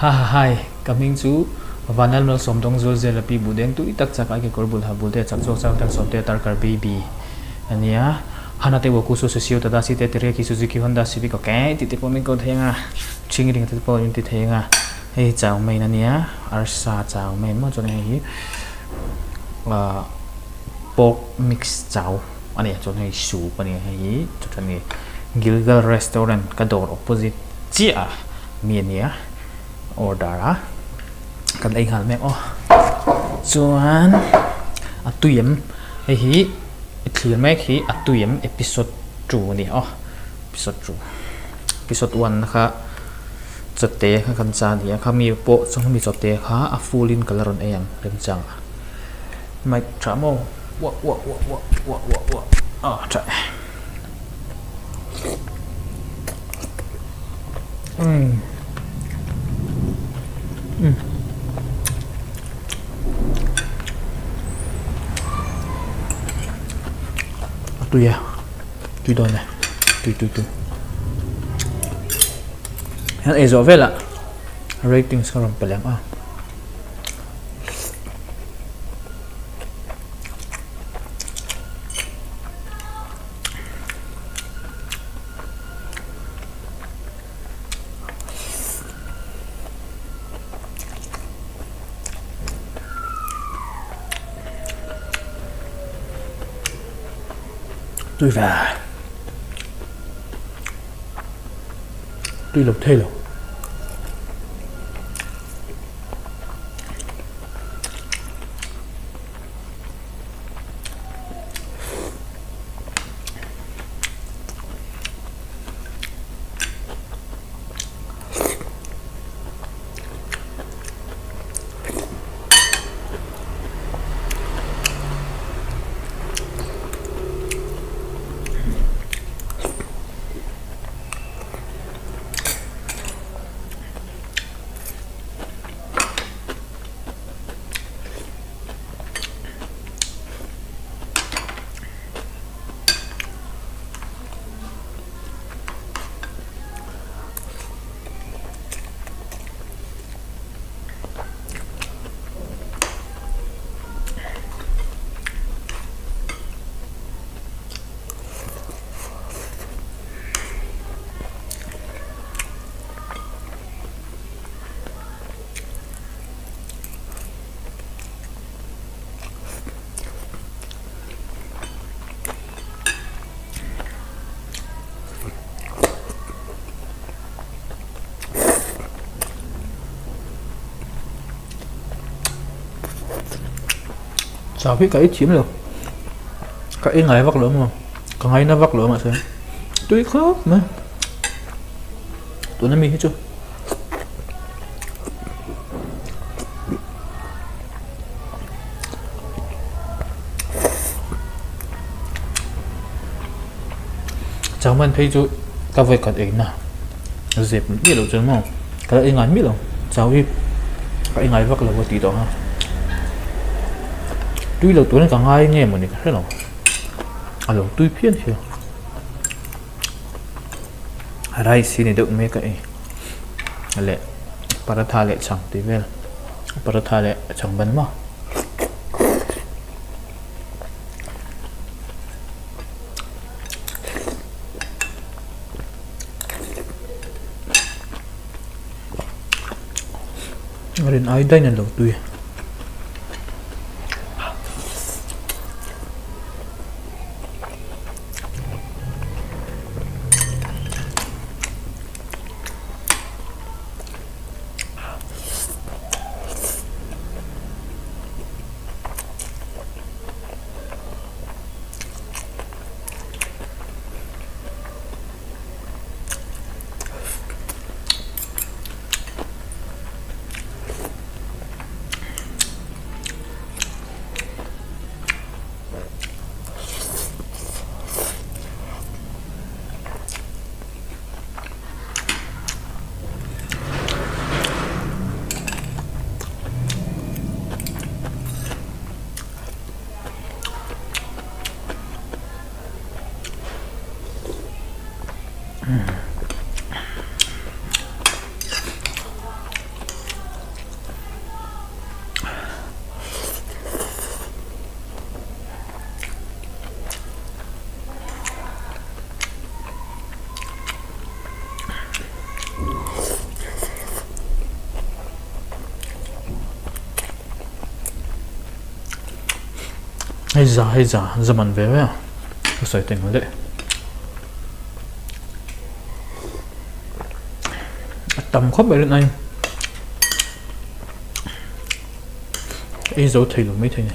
Ha ha hai, ka hming chu Vanlal Malsawm Dawngzual Zela Pi Buhdeng tui tak chak ai kekawr bul ha bul te chak chhuak chang tan sawm te tarkar baby a nia. Hana te Woku Su Susio Tadashi te Teriyaki Suzuki Honda Civic ok tih te pawh min ko thei ang a, Ching ring te pawh min ti thei ang a. Hei hi chow mein a nia, arsa chow mein maw chuan hei hi ahh pork mix chow a ni a chuan hei soup a ni a hei hi chuan hei Gilgal restaurant ka dawr opposite chiah a mi a nia order a kan ei nghal mek aw chuan a tui em hei hi i thlir mek hi a tui em episode 2 a ni aw episode 2 episode 1 kha chawte kha kan cha a ni a khami pawh chawhnu chawte kha a full in ka la rawn ei ang remchang a mic tha maw uah uah uah uah uah uah uah ah tha e umm umm a tui a tui dawn e tui tui tui. Hian ei zawh velah ratings ka rawn pe leh ang a. Tui ve. Tui lo thei lo. Chau hi ka ei thiam lo ka ei ngai vak lo maw ka ngaina vak lo mahse tui khawp mai tuna mi hi chu. Chau man phei chu ka vawi khat ei na zep miah loh chuan maw ka la ei ngai miah lo chau hi ka ei ngai vak lo a tih tawh kha tui lo turin ka ngai nge mawni ka hre lo a lo tui phian sia rice hi ni deuh mek a ei leh paratha leh chhang tih vel paratha leh chhang ban maw. Rin ai daih na lo tui. Hei za hei za za man ve ve a ka sawi teng leh a tam khawp mai rin aiin ei zo thei lo maithei a ni.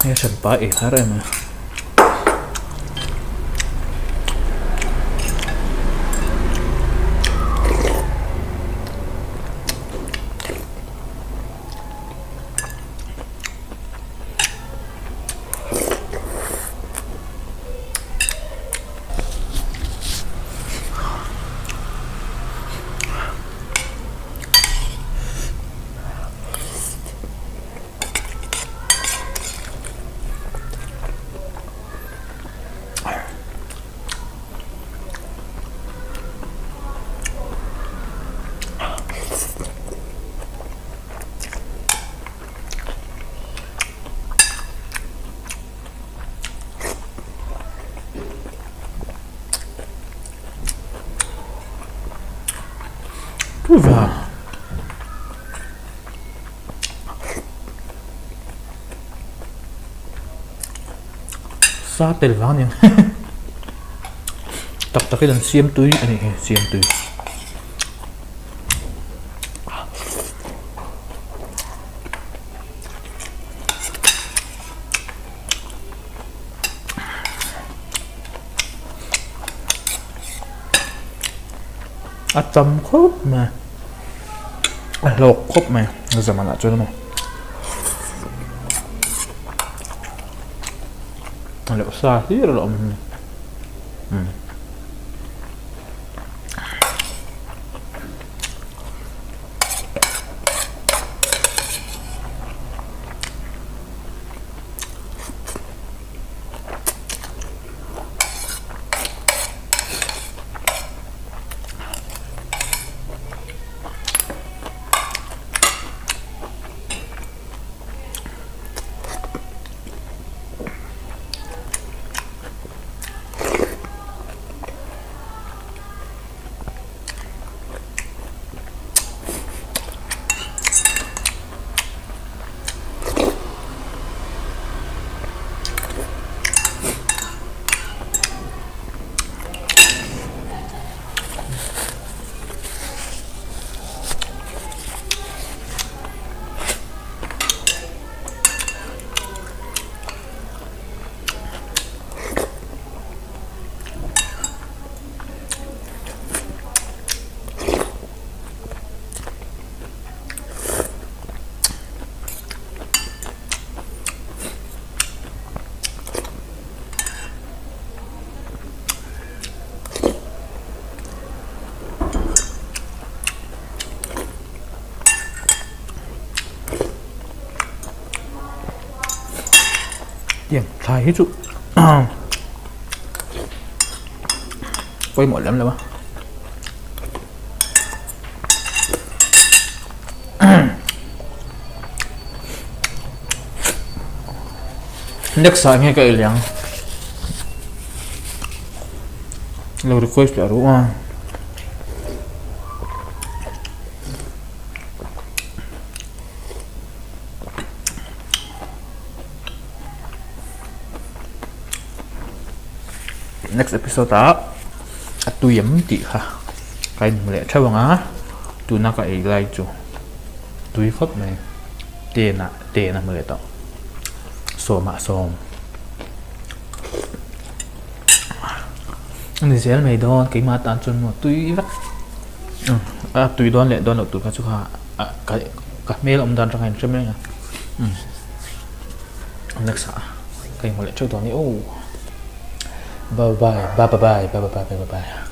Hei hranpa ei har em a. Tuva. Sa tel vang aniang tak takin an siam tui a nih hi siam tui. A tam khawp mai a hlawk khawp mai a zamanah chuan maw a leh sa hlir a la awm umm. Tiang thlai hi chu pawimawh lem lo a. Next ah nge ka ei leh ang lo request leh ru a. Next episode ah a tui em tih kha ka inhmu leh theuh ang a tuna ka ei lai chu tui khawp mai ten ah ten a hmu leh tawh sawm ah sawm a ni zel mai dawn keimah tan chuan maw tui vek a tui dawn leh dawn loh tur kha chu kha ka hmel awm dan atang a inhre mai ang next ah ka inhmu leh theuh dawn a ni aw bye bye bye bye bye bye bye bye.